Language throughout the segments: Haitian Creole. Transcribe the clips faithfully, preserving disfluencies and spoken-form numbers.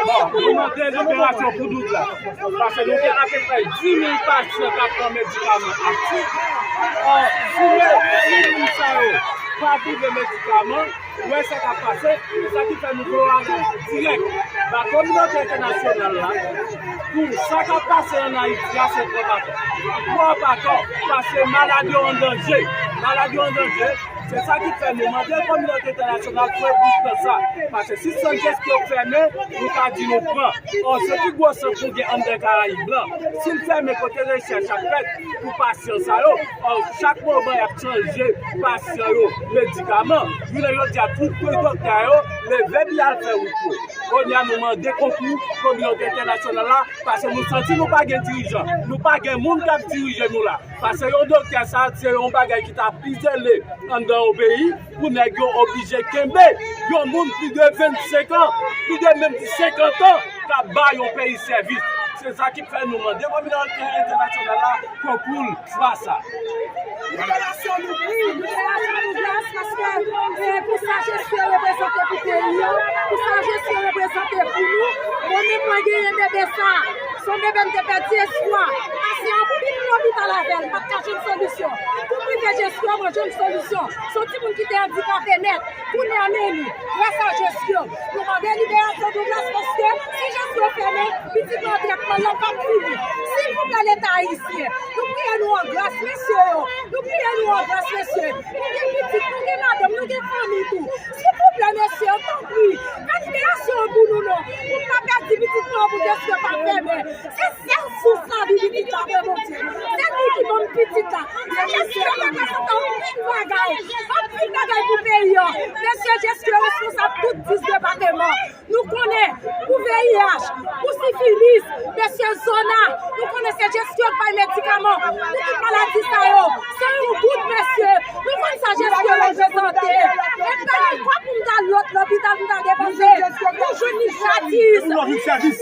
Bon, nou mande liberasyon pou Douglas. Paske nou gen apeprè dis mil pasyan k ap pran medikaman aktif. Ò, si medam sa yo pa twouve medikaman, ou wè sa k ap pase, se sa ki fè nou voye alèt dirèk ba kominote entènasyonal la, pou sa k ap pase ann Ayiti a, se twòp atò. Twòp atò, paske malad yo an danje. Malad yo an danje. Se sa ki fè nou mande kominote entènasyonal fè bouch nan sa. Paske si sant jesyon fèmen, nou ka di nou pran. Ò, se pi gwo sant nou gen anndan Karayib lan. Si l fèmen, kote rechèch ap fèt pou pasyan sa yo? Ò, chak moman y ap chanje pasyan yo medikaman. Jounen jodi a, tout doktè yo leve pou y al fè wout yo. Kounye a, nou mande konkou kominote entènasyonal la, paske nou santi nou pa gen dirijan. Nou pa gen moun k ap dirije nou la. Paske yon doktè sa, se yon bagay ki ta pi zele anndan yon peyi, pou nèg yo oblije kenbe yon moun plis de vennsenk an, plis de menm senkant an, k ap bay yon peyi sèvis. Se sa ki fè nou mande kominote entènasyonal la konkou l fwa sa. Liberasyon Douglas, paske, eh, pou sa jesyon reprezante pou peyi an, pou sa jesyon reprezante pou nou, mwen menm mwen genyen bebe sa. Se yon bebe m te pèdi espwa. Pase anpil lopital avè l, m pa t ka jwenn solisyon. Pou prive jesyon, mwen jwenn solisyon. Se yon timoun ki te andikape nèt. Kounye a, men li, gras a jesyon. Nou mande liberasyon Douglas, paske si jesyon fèmen, pitit nan tretman l la p ap fini. Silvouplè, Leta ayisyen, nou priye nou an gras, mesye yo. Nou priye nou an gras, mesye. Nou gen pitit, nou gen madanm, nou gen fanmi tou. Silvouplè, mesye yo, tanpri, fè liberasyon pou nou non. Pou n pa pèdi pitit nou an, pou jesyon pa fèmen. Se sèl sous lavi pitit la, mwen, Bondye. Se li ki ban m pitit la. Se jesyon reprezante anpil bagay. Anpil bagay pou peyi an. Mesye jesyon responsab tout dis depatman. Nou konnen pou V I H, pou sifilis, mesye zona, nou konnen se jesyon k bay medikaman pou tout maladi sa yo. Se yon gout, mesye. Nou konn sa jesyon reprezante. E pa gen kòb pou m t al lòt lopital pou m t al depanse. Nou jwenn li gratis.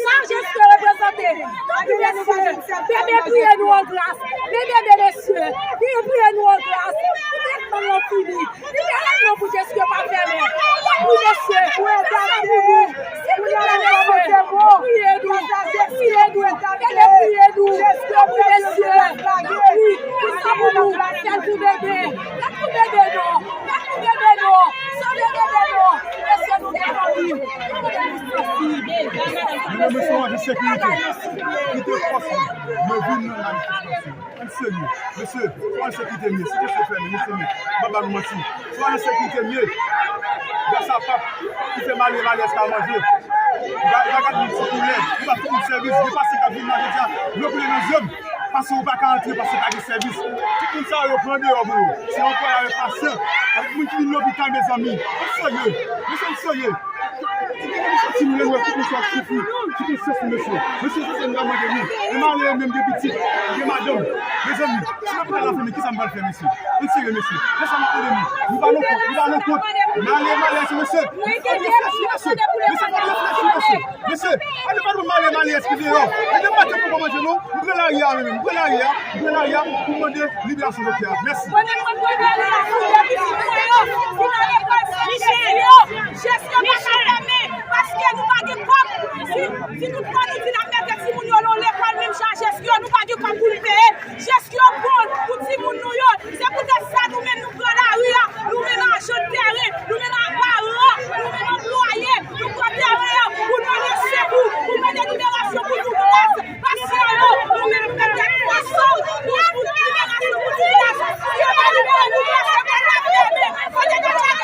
Sa jesyon reprezante. Tanpri, mesye, bebe priye nou an gras. Men bebe, mesye, priye nou an gras. Pou tretman yo fini. Liberasyon pou jesyon pa fèmen. Tanpri, mesye, fè sa pou nou. Silvouplè, mesye, priye nou. Priye nou. Bebe priye nou. Tanpri, mesye, tanpri, fè sa pou nou. Fè l pou bebe. Fè l pou bebe non. Fè l pou bebe non. Sove bebe non. Mesye, nou gen fanmi. Nou konnen nou sansib. Mesye, nou gen fanmi. Kite pòs nou. Nou vin nan manifestasyon. Ann serye. Mesye, fò ann sekirite m ye. Si jesyon fèmen, mesye, m pa ba nou manti. Fò ann sekirite m ye. Gras a pap ki fè malere maleyèz ka manje. M pa, m pa gade moun sou koulè. M ba tout moun sèvis. Gen pasyan k ap vin la jodi a. Dlo koule nan je m. Paske ou pa ka antre, paske pa gen sèvis. Tout moun sa yo pran deyò pou yo. Se anplwaye avèk pasyan, avèk moun ki vin lopital, mezanmi. Ann serye. Mesye, ann serye. Ti moun yo, tout moun sa ap soufri. Ki konsyans nou, mesye. Mesye, se sa m ta mande nou. E malere menm gen pitit, gen madanm. Mezanmi, si lopital la fèmen, kisa m pral fè, mesye? Ann serye, mesye. Se sa m ap mande nou. Nou pa nan kont, nou pa nan kont. Malere, malere, se mesye. Fò n reflechi, mesye. Mesye, fò n reflechi, mesye. Mesye, ann pa nou malere, malere, ki deyò. E de maten pou manje, non. M pran lari a, mwen menm. M pran lari a. M pran lari a pou mande liberasyon doktè a. Mèsi. Jesyon pa ka fèmen, paske nou pa gen kòb. Si, si toutfwa nou di n ap mete timoun yo nan lekòl, menm jan jesyon, nou pa gen kòb pou n peye. Jesyon bon pou timoun nou yo. Se poutèt sa nou menm nou pran lari a, nou menm ajan tèren, nou menm paran, nou menm anplwaye, nou pran tèren an pou nou ale sekou, pou mande liberasyon pou Douglas. Pasyan yo, nou menm nou mete twa san pou, pou liberasyon pou Douglas. Si yo pa libere Douglas, se pa n ap fèmen. Kote Douglas?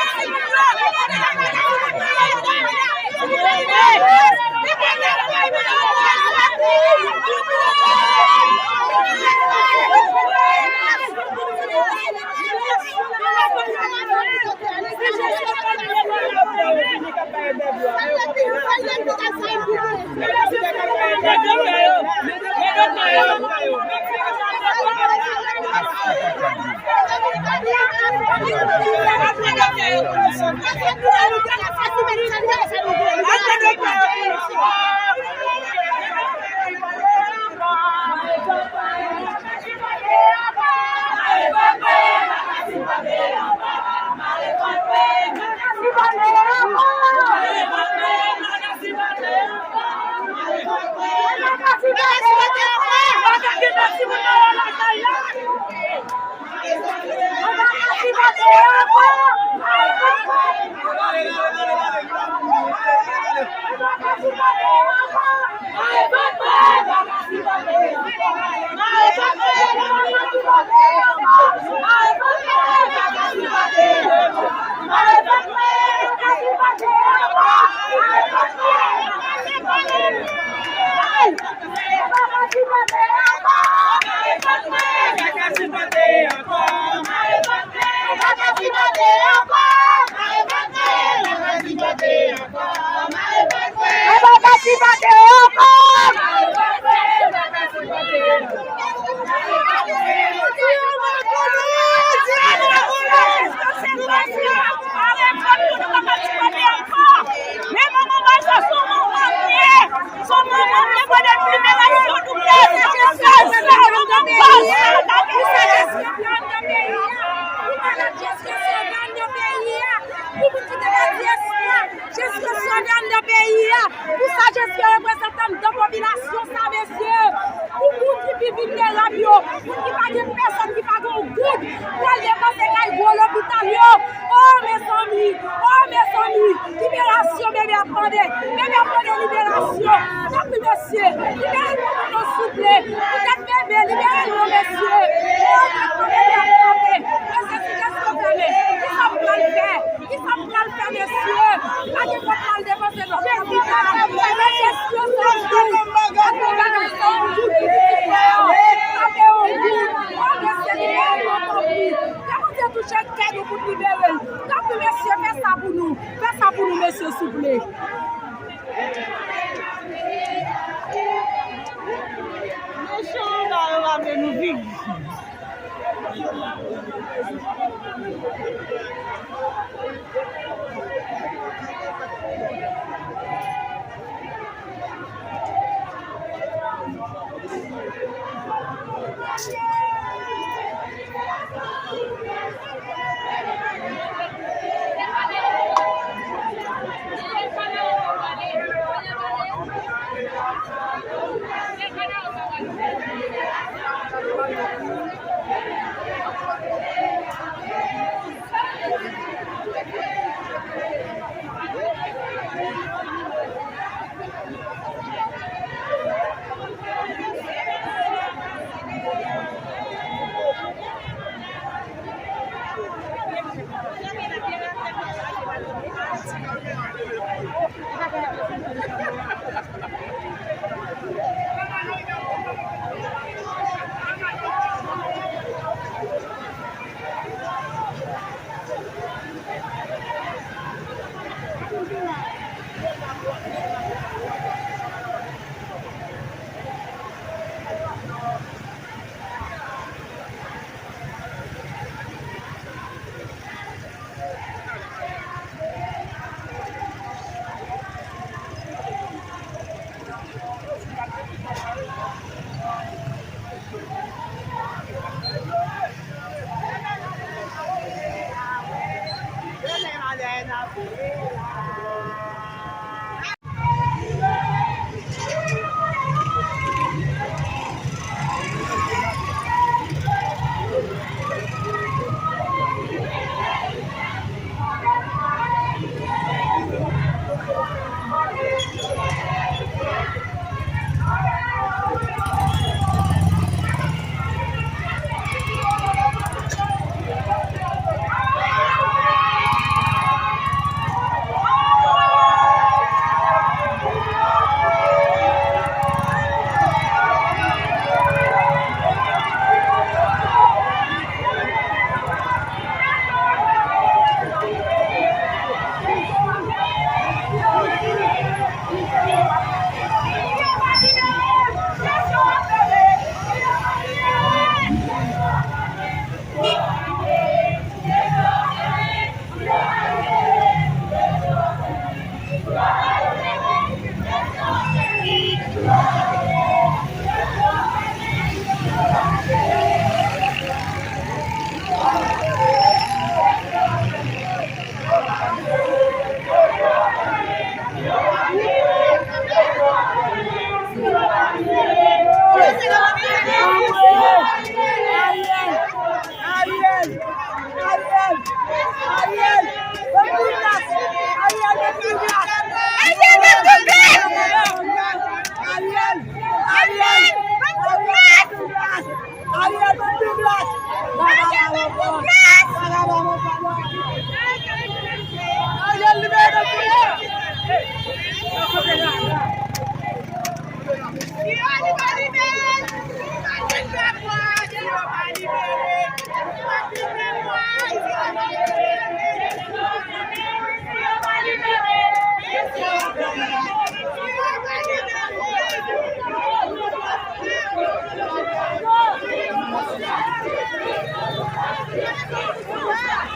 Mwen pa ka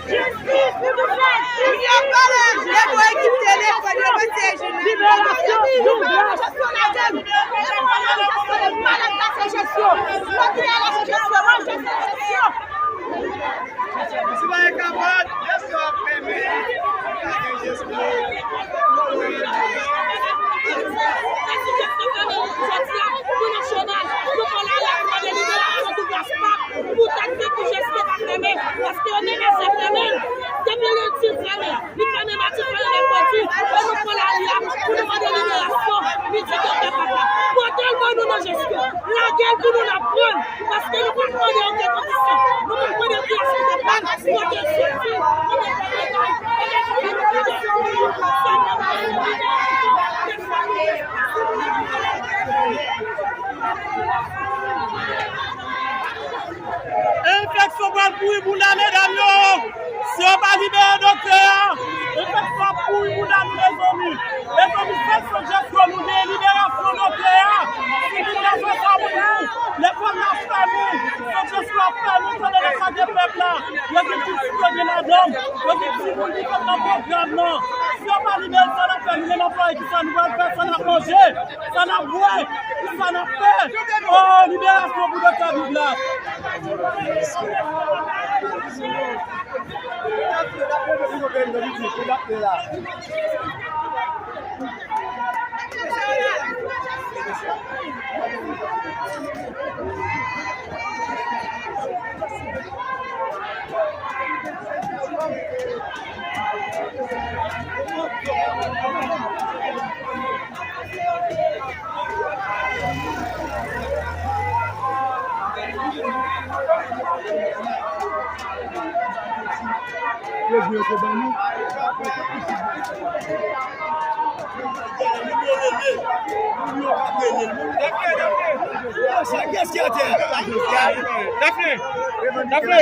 Jistis pou Douglas! Yo pale de bò ekip telefòn, yo pase jounal. Liberasyon Douglas! Malad la se jesyon! Lòt la se jesyon! Jesyon! Si pa e kapab, jesyon ap fèmen. Pou nasyonal, pou pran lari pou mande liberasyon Douglas Park, pou tèt pou jesyon pa fèmen, paske yo menase fèmen. Depi lendi l fèmen, li fèmen madi, fèmen mèkredi, e nou pran lari a pou nou mande liberasyon. Li di ke pèp la pote l ban nou nan jesyon. Lage l pou nou n ap pran l, paske nou pa t mande okenn kondisyon. Nou pa t mande kiyès ki te pran l, kote l soti, konbyen tan l te bay, e lè nou fè nou pran l. Enfeksyon pral pouri bounda medam yo. Si yo pa libere doktè a, enfeksyon ap pouri bounda nou, mezanmi. Mezanmi, se sou jesyon nou gen liberasyon doktè a. Si nou bezwen sa pou nou, lekòl la fèmen, se jesyon ap fèmen, tande lè sa gen pèp la. Yo gen pitit, yo gen madanm, yo gen timoun ki fèt nan pwogram nan. Si yo pa libere, sa n ap fè, nou menm anplwaye, kisa nou pral fè, sa n ap manje? Sa n ap bwè, sa n ap fè. Oh, liberasyon pou doktè Douglas. Dafne! Dafne!